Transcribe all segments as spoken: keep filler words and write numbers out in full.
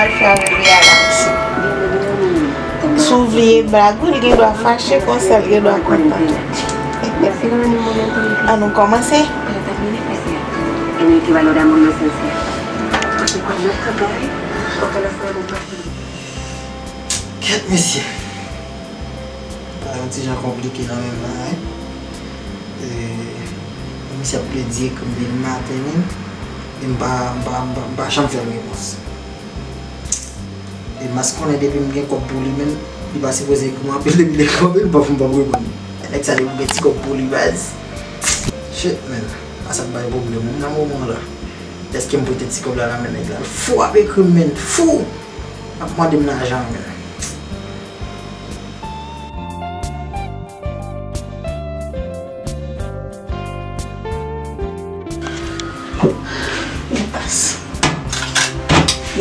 Al fè avè bebe a la. Si w vle blag, wi, li gen dwa fache konsa, li gen dwa kontan tou. An nou kòmanse. Kèt mesye. Bagay yon ti jan konplike nan menm nan, wi. E, misye ap plede ekri m depi maten menm. E m pa, m pa, m pa, m pa janm fè l repons. E mas konnen depi m gen kòb pou li menm, li pa sipoze ekri m anpil, depi l ekri m anpil, m p ap, m p ap reponn. Nèg sa li pou gen ti kòb pou li baz. Shit, man. A sa k bay pwoblèm wi nan moman la. Èske m pote ti kòb la nan men nèg la? L fou ap ekri m, man. Fou! Ap mande m lajan, man.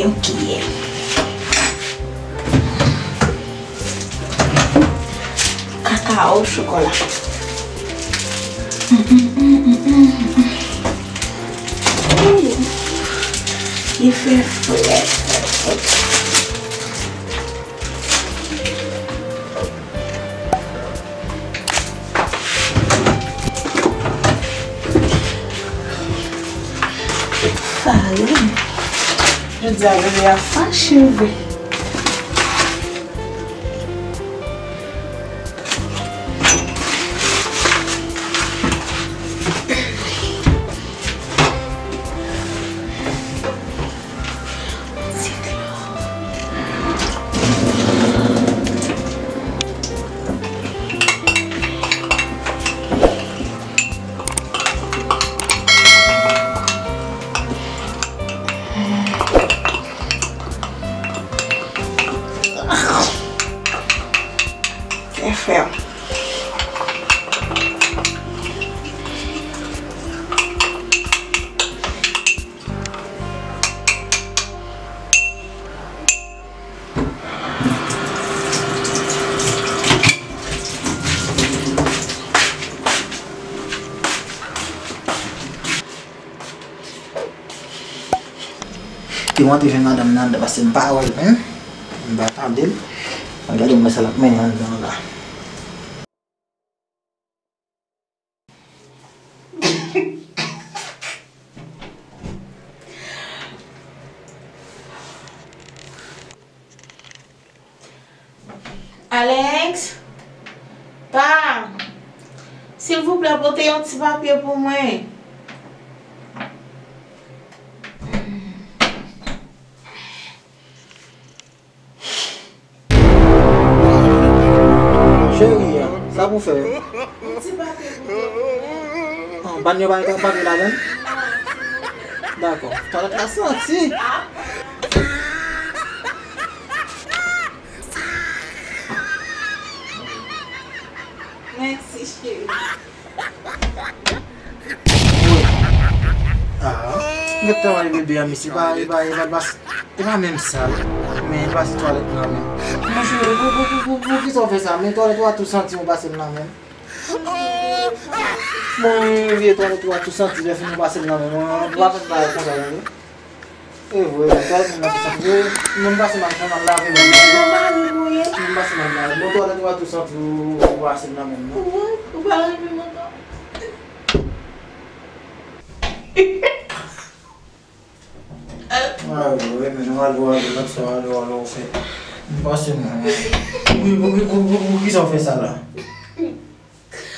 Yon kiyè. Kakao chokola. Ooh, li fè frèt. Farin. Jodi a, bebe a fache vre. Fè frè. Te rantre jwenn madanm nan anndan paske m pa wè l menm. M pa tande l. Mwen gade mwen sa l ap mennen anndan la. Alex, pa, silvouplè, pote yon ti papye pou mwen. Cheri, sa pou fè? Yon ti papye pou mwen. An, bann yo pa gen papye ladan? Dakò. Twalèt la santi. Mèsi, cheri. Ah, mèt travay bebe a, mesye. E pa, e pa, e pa, e pa, e pa menm sa. Men e pase twalèt nan men. Monchè, pou, pou, pou, pou, pou kisa w fè sa? Men twalèt ou a tou santi, ou pase l nan men. Bon, vye twalèt ou a tou santi, lè fini ou pase l nan men. Mwen, ou pa fè m bagay konsa, tande. E vre, twalèt moun nan tou santi. Mwen, m pase m al, m al lave men m. Mwen pase m al lave. Bon, twalèt ou a tou santi, ou, ou pase l nan men m, non? Ou pa renmen m ankò? Ah, wi, men nou al wè, lòt swa, al wè, al wè, ou fè. M pase mwen, wi. Wi, pou, pou, pou, pou, pou kisa w fè sa la?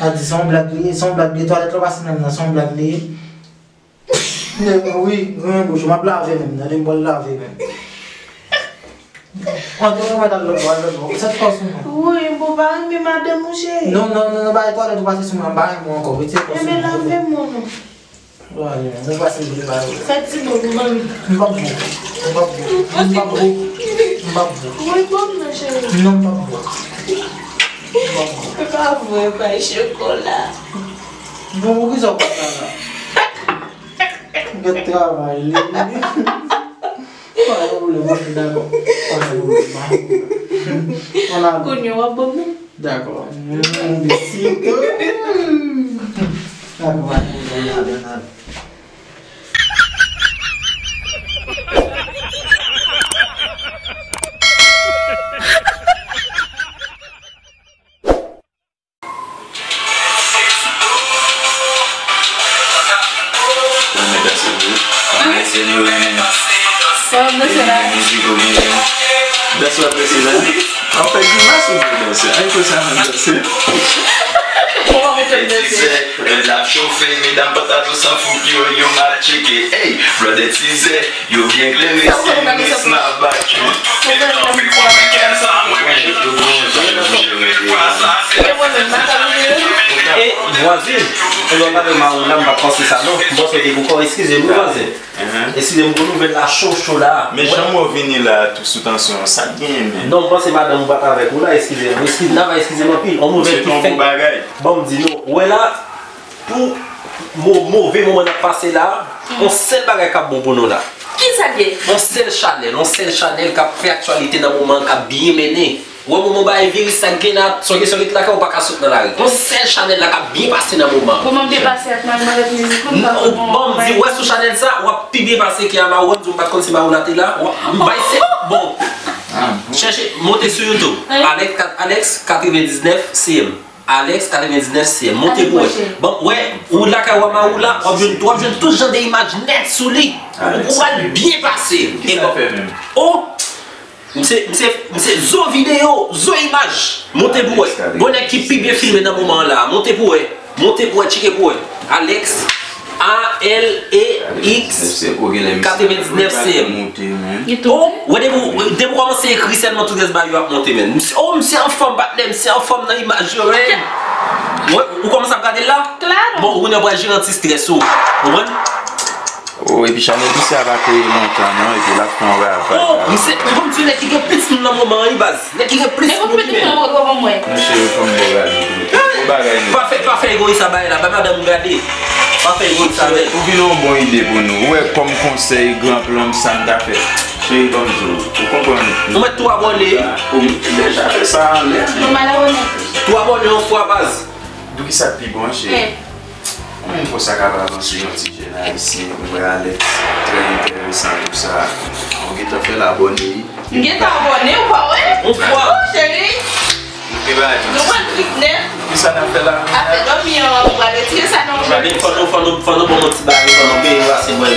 A di, se yon blag li ye, se yon blag li ye, twalèt la pase nan men nan, se yon blag li ye. Men, wi, grenn bouch, m ap lave menm, tande, m pral lave menm. Antre, nou mèt al lòt bò, al lòt bò. Sa t fè w sou mwen? Wi, bon, pa renmen madanm ou, cheri. Non, non, non, non, bagay twalèt ou pase sou mwen, m pa renmen w ankò. Retire kò sou mwen. Enben, lave m, non. Wale, nou pase m pou li ba yo. Fè ti bo pou manmi. M p ap bo. M p ap bo. M p ap bo. M p ap bo. Wi, bon, non, cheri. Non, m p ap bo. M p ap bo. Se pa vre, bay chokola. Bon, poukisa w pa sa la? Gèt travay li. Pa gen pwoblèm, mwen dakò. Pa gen pwoblèm, pa gen pwoblèm. Kounye a w ap ban m nan? Dakò. Mm, besito. Dakò, pa gen pwoblèm, ann ale, ann ale. Mizik ou genyen. Dans w ap danse la. W ap fè grimas ou vle danse? Ay, fò sa nan danse. Bon, mwen te danse. L ap chofe, medam pantalon san fouk yo, yo mal tcheke. Ey, blòdè tizè, yo byen klere, si ris nan bak yo. E vwazin, ou pa pale mal la, m pa panse sa non. M panse ke pou kò, eskize m, wi, vwazin. Eskize m pou nouvèl la cho, cho la. Men jan mwen vini la, tou sou tansyon, sa k genyen, men? Non, m panse madanm ou pa t avèk ou la, eskize m. Eskize, n ap eskize m anpil. On nouvèl ki fèk. Bon, m di nou, wè la, pou mo-, move moman n ap pase la, on sèl bagay k ap bon pou nou la. Ki sa k gen? On sèl chanèl, on sèl chanèl k ap fè aktyalite nan moman an, k ap byen mennen. Wè moman bagay viris sa k gen la, sonje, sonje tout lakay ou pa ka sot nan lari. Gon sèl chanèl la k ap byen pase nan moman. Bon, m ap depase ak Marimar ak mizik mwen, m pa konn. Bon, m di, wè sou chanèl sa, w ap pi byen pase ke a Marimar, m di w m pa t konn si Marimar te la. W ap bay se, bon. Chèche, monte sou YouTube. Alex, Alex katrevendiznèf C M. Alex katrevendiznèf C M. Monte pou wè. Bon, wè, ou lakay w a Marimar la, w ap jwenn, w ap jwenn tout jan de imaj nèt sou li. Ou pral byen pase. Ki sa fè menm? Oh! Misye, misye, misye zo videyo, zo imaj. Monte pou wè. Gon nèg ki pi byen filme nan moman an la. Monte pou wè. Monte pou wè, tcheke pou wè. Alex, A L E X, katrevendiznèf C M. Oh, wè, depi w, depi w kòmanse ekri sèlman, tout rès bagay yo ap monte, men. Misye, oh, misye anfòm, patnè, misye anfòm nan imaj yo, men. Wè, ou kòmanse ap gade l la? Bon, ou konnen w pral jere anti-strès ou. Konprann? Oh, epi chanèl misye a pa kreye lontan non, epi l ap fè yon ravaj. Oh, misye, ou konn ti nèg ki gen plis moun nan moman an, wi, baz. Nèg ki gen plis moun, wi, men. Monchè, yo fè m bon bagay. Bon bagay, non. Pa fè, pa fè egoyis a bagay la, ba madanm ou gade. Pa fè egoyis avè l. Ou vin yon bon ide pou nou. Ou wè, kòm konsèy, gran plan, sa n ta fè. Cheri, ban m di w. Ou konprann? Ou mèt tou abòne. Ou deja fè sa anlè. Tou abòne yon fwa, baz. Poukisa k pi bon, cheri? Mwen menm konsa k ap avanse yon ti jèn ayisyen, mwen wè Alex trè enteresan tou sa. Mwen gentan fè l abòne wi. M gentan abòne ou pa wè? Yon fwa. Oh, cheri. Nou pral trik nèt. Kisa n ap fè la? Afè dòmi an, ou pral retire sa nan ou menm. Fò nou, fò nou, fò nou bon yon ti bagay, fò nou peye pase mwen.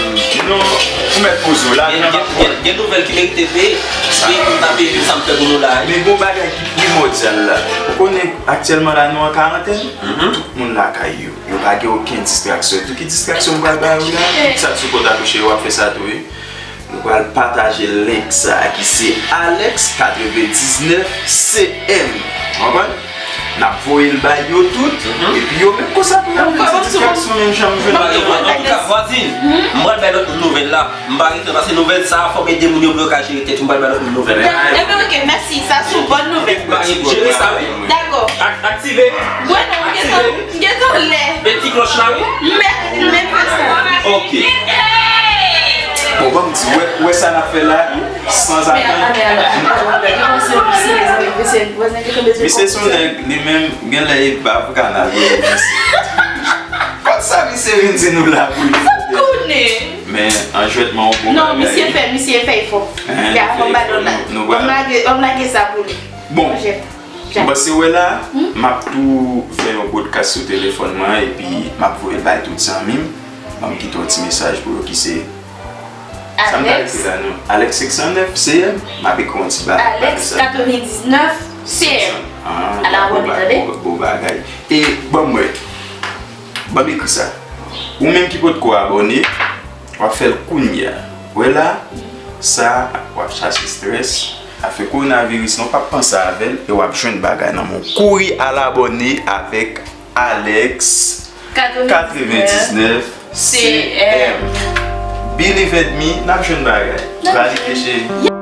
Non, ou mèt poze w la. Gen, gen, gen nouvèl ki merite peye. Epi m ta peye tout sa m fè pou nou la. Men gon bagay ki primòdyal la. Ou konnen aktyèlman la nou an karantèn. Tout moun lakay yo. Yo pa gen okenn distraksyon. Tou ki distraksyon m pral ba ou la? Tout sa k sou kont atouche yo ap fè sa tou wi. Nou pral pataje link sa a ki se Alex katrevendiznèf C M. Konprann? N ap voye l bay yo tout. Epi yo menm konsa pou y ap vin ti distraksyon menm jan m jwenn. Antouka, vwazin, m pral bay lòt moun nouvèl la. M pa rete paske nouvèl sa a fò m ede moun yo pou yo ka jere tèt yo. M pral bay lòt moun nouvèl. Ebyen, oke, mèsi. Sa se yon bòn nouvèl. Jere sa, wi. Dakò. Ak-, aktive. Mwen non, m gentan, m gentan lè. E ti klòch la, wi. M mèt, m mèt fè sa. Oke. Bon, ban m di, wè, wè sa n ap fè la, sanzatann. Misye se yon nèg, li menm, genlè e pa pou kanal, wi. Kot sa misye vin di nou la pou li? Sa tounen. Men an jwètman ou bon bagay. Non, misye fè, misye fè efò. Hein, ya, fè efò, nou, nou pral. Ban m lage, ban m lage sa pou li. Bon, m panse wè la, m ap tou fè yon podcast sou telefòn mwen epi m ap voye l bay tout zanmi m. Ban m kite yon ti mesaj pou yo ki se, sa m ta ekri la non? Alex senk san nèf C M, m ap ekri yon ti ba-, ba mesaj. Alex katrevendiznèf C M. Ah, ala abòne, tande? Bon, bon bagay. E ban m wè. Ban m ekri sa. Ou menm ki potko abòne, w ap fè l kounye a. Wè la, sa, w ap chache strès. Afè kowonaviris lan, w p ap panse avè l e w ap jwenn bagay nan men w. Kouri al abòne avèk Alex katrevendiznèf C M. Believe in me, n ap jwenn bagay. Valide, cheri.